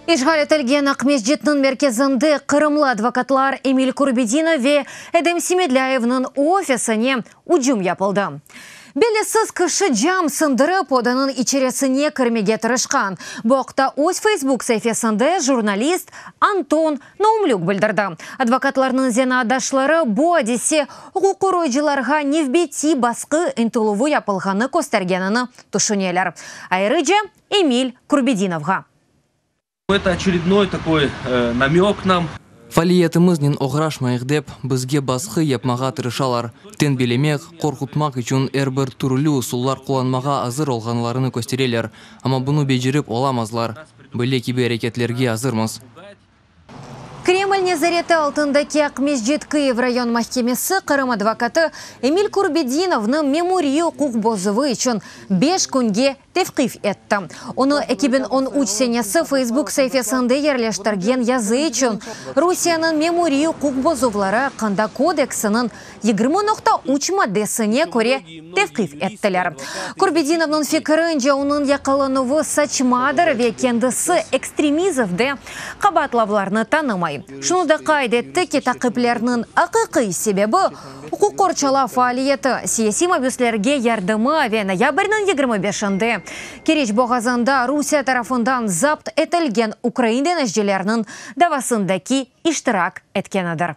İşğal etilgen Aqmescitniñ merkezinde qırımlı advokatlar Emil Kurbedinov ve Edem Semedlâyevniñ ofisine ücüm yapıldı. Belisiz kişi cam sındırıp, odanıñ içerisine kirmege tırışqan. Bu aqta öz Facebook saifesinde jurnalist Anton Naumlük bildirdi. Advokatlarnıñ zenaatdaşları bu adise uquqqoruyıcılarğa nevbetiy basqı ıntıluvı yapılğanı köstergenini tüşüneler. Ayrıca Emil Kurbedinovğa. Это очередной такой намек нам. Faaliyetimiznen oğraşmayıq dep, bizge basqı yapmağa tırışalar. Tenbilemek, qorqutmaq içün er bir türlü usullar qullanmağa azır olğanlarını köstereler, amma bunı becerip olamazlar. Böyle kibi areketlerge azırmız. Kreml nezareti altındaki Aqmescit Kıyiv rayon mahkemesi Qırım advokatı Emil Kurbedinovnı memuriy uquq bozuvı içün 5 künge tevqif etti. Onı 2013 senesi Facebook saifesinde yerleştirgen yazı içün Rusiyeniñ memuriy uquq bozuvları aqqında kodeksiniñ 20.3 maddesine köre tevqif ettiler. Kurbedinovnıñ fikirince, onıñ yaqalanuvı saçmadır ve kendisi ekstremizmde qabaatlavlarnı tanımay. Şunı da qayd etti ki, taqiplerniñ aqiqiy sebebi, uquq qorçalav faaliyeti, siyasiy mabüslerge yardımı ve noyabrniñ 25-inde Keriç boğazında Rusiye tarafından zapt etilgen ukrain deñizcilerniñ davasındaki iştirak etkenidir.